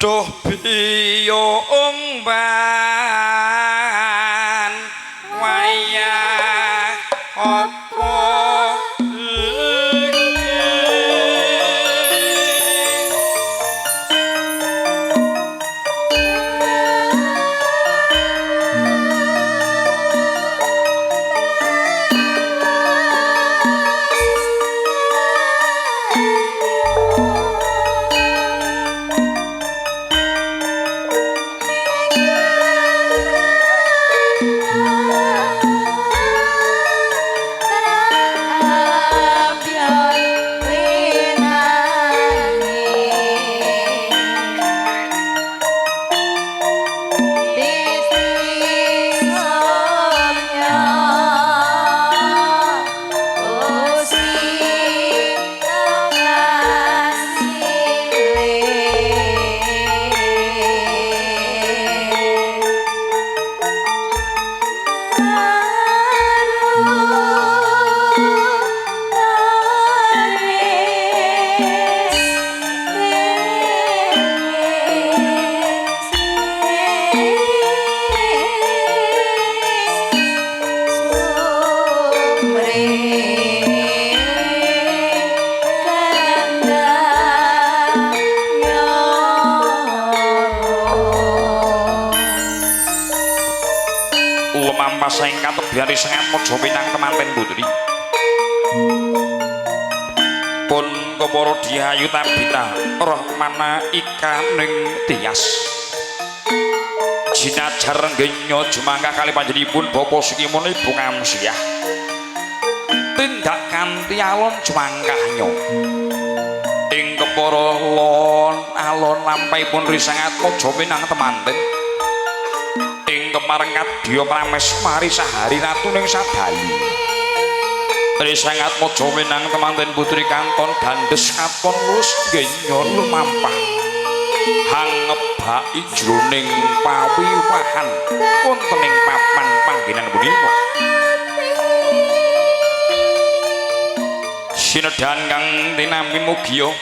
Duh biyung ban wayah apa iki. Lumampah saing katebihane Sangatmaja pinang temanten putri. Pun kepara dihayu tabita Rahmana ikaning tias. Jinajar renggenya jumangkah kali panjenenganipun Bapak Sukimono Ibu Ngamsiah. Tindak kanthi alon jumangkahnya. Ing kepara lon alon lampahipun Ri Sangatmaja pinang temanten. Ing kemareng kadya pramesmari sahari ratu ning sadalu. Ri Sangatmaja winang temanten putri kanton dandes katon lus genya lumampah hangebaki jroning pawiwahan wonten ing papan panggenan punika. Sinedhan kang tinampi mugia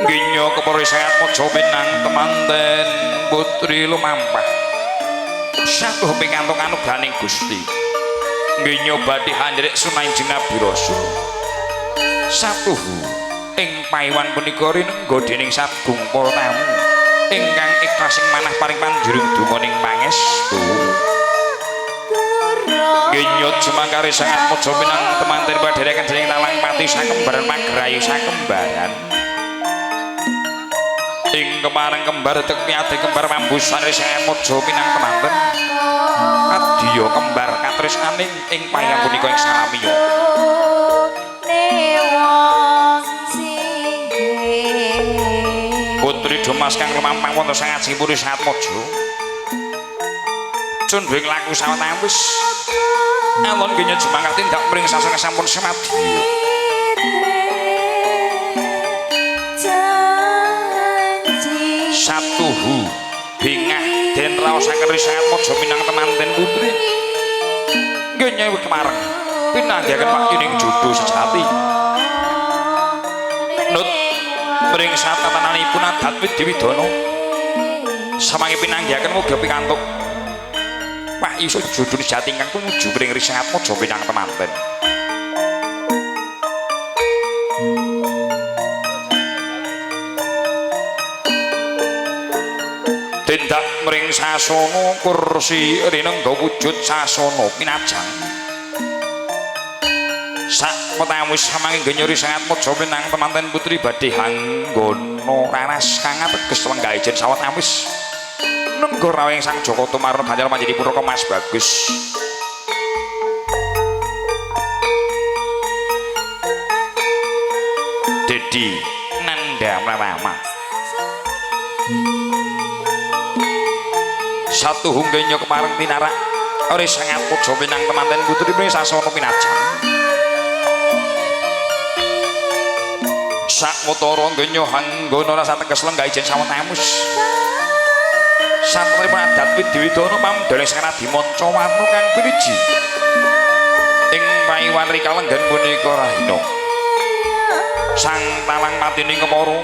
genya kepara Ri Sangatmaja winang temanten putri lumampah. Satuh pikantuk anugrahaning Gusti. Nggih badhe handrek sunanjing Nabi Rasul. Satuhu ing paiwan punika rinengga dening sagung para tamu ingkang ikhlas ing manah paring panjuring donga ning pangestu. Nggih jumangkare Sangatmaja pinang temanten padherekan dening Talang Pati sakembaran magrayu sakembaran. Ing kemareng kembar tekti ade kembar mambusan Ri Sangatmaja pinang temanten. Kadya kembar katresnaning ing payang punika ing salamiya. Putri Domas kang lumampah wonten sangajipun Ri Sangatmaja. Cundhuing laku sawetawis alon genya jumangkah tindak mring sasana sampun semadya. Satuhu bingah den raosaken Ri Sangatmaja minang temanten putri. Nggih nyewi kemareng pinanggihaken wahyuning jodho sejati. Nut mring satatananipun adat Widiwidana. Samangke pinanggihaken mugi pikantuk wahyu jodho sejati ingkang tumuju mring Ri Sangatmaja minang temanten. Tindak mring sasana kursi rinengga wujud sasana pinajang. Sakwetawis samangke genya Ri Sangatmaja pinang temanten putri badhe hanggana raras kang ateges lenggahe jen sawetawis nengga rawuh Sang Jaka Tumarna ganjar panjenenganipun Raka Mas Bagus. Dedi Nanda Pratama. Satu hunggenya kemareng pinarak Ri Sangatmaja pinang temanten putri mring sasana pinajang. Sakwetara nggenya hanggana rasa teges lenggah ijen sawetawis. Satemipun adat Widiwidana pamudale Sang Radi Manca warna kang piniji. Ing paiwan rika lenggan punika rahina. Sang Talang Patining kepara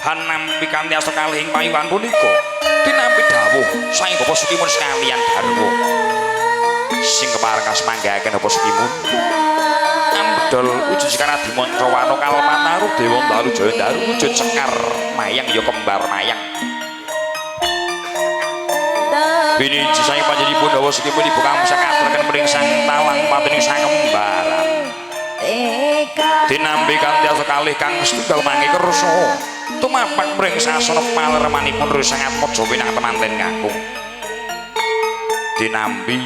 Hanampi kanthi asta kalih ing pawiwahan punika tinampi dawuh saking Bapak Sukimun sekalian garwa sing kepareng kasmanggaken Bapak Sukimun ambedol wujud sekar adimanca wana kalmataru dewa dalu jaya daru wujud sekar mayang ya kembar mayang. Biniji saking panjenenganipun Bapak Sukimun ibu kamsa ngaturaken mring sang talang patining sang kembaran dinampi kanthi asta kalih kang setunggal mangke kersa tumapak mring sasana paleremanipun Sang Atmaja winang temanten kakung dinampi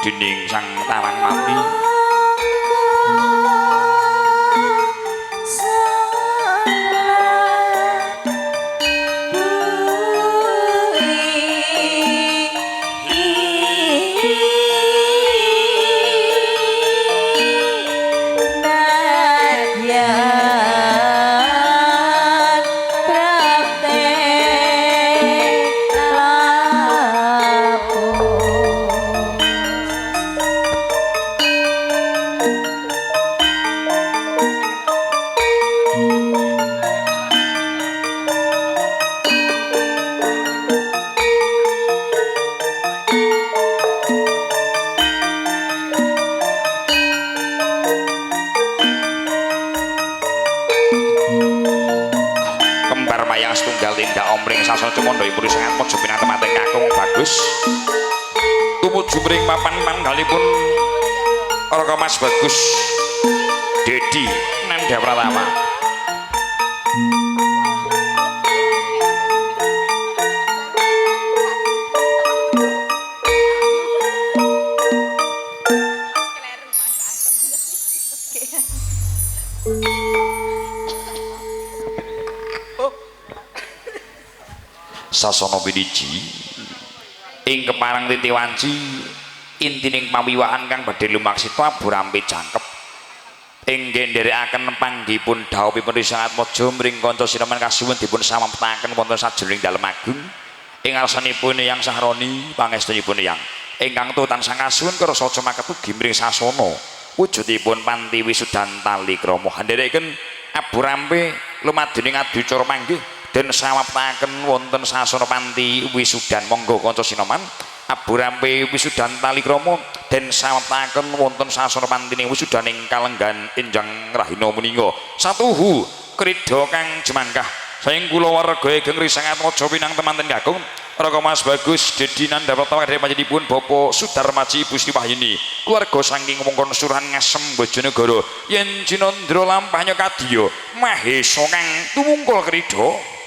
dening sang talang mati. Tumuju mring papan panggalipun Raka Mas Bagus Dedi Nanda Pratama. Sasana piniji ing keparang titiwanci intining pawiwahan kang badhe lumaksita aburampe jangkep ing nderekaken panggihipun dhawuhipun Sang Atmaja mring kanca sineman kasuwun dipun samaptaken wonten sajroning dalem agung ing ngarsanipun Eyang Sahroni pangestunipun Eyang ingkang tansah kasuwun kersa maket ugi mring sasana wujudipun panti wisudan tali krama nderekaken aburampe lumaduning adicara panggih den samaptaken wonten sasana panti wisudan. Monggo kanca sinoman aburampe wisudan tali krama den samaptaken wonten sasana pantine wisudan ing kalenggan enjang rahina meninga satuhu krida kang jemangkah saking kula warga ingkang Sang Atmaja pinang temanten kakung Raka Mas Bagus Dedi Nanda Pratama kadhe panjenenganipun Bapak Sudarmaji Ibu Sri Wahyuni keluarga saking wewengkon Surahan Ngasem Bojonegoro yen jinandra lampahnya kadya mahesa kang tumungkul krida.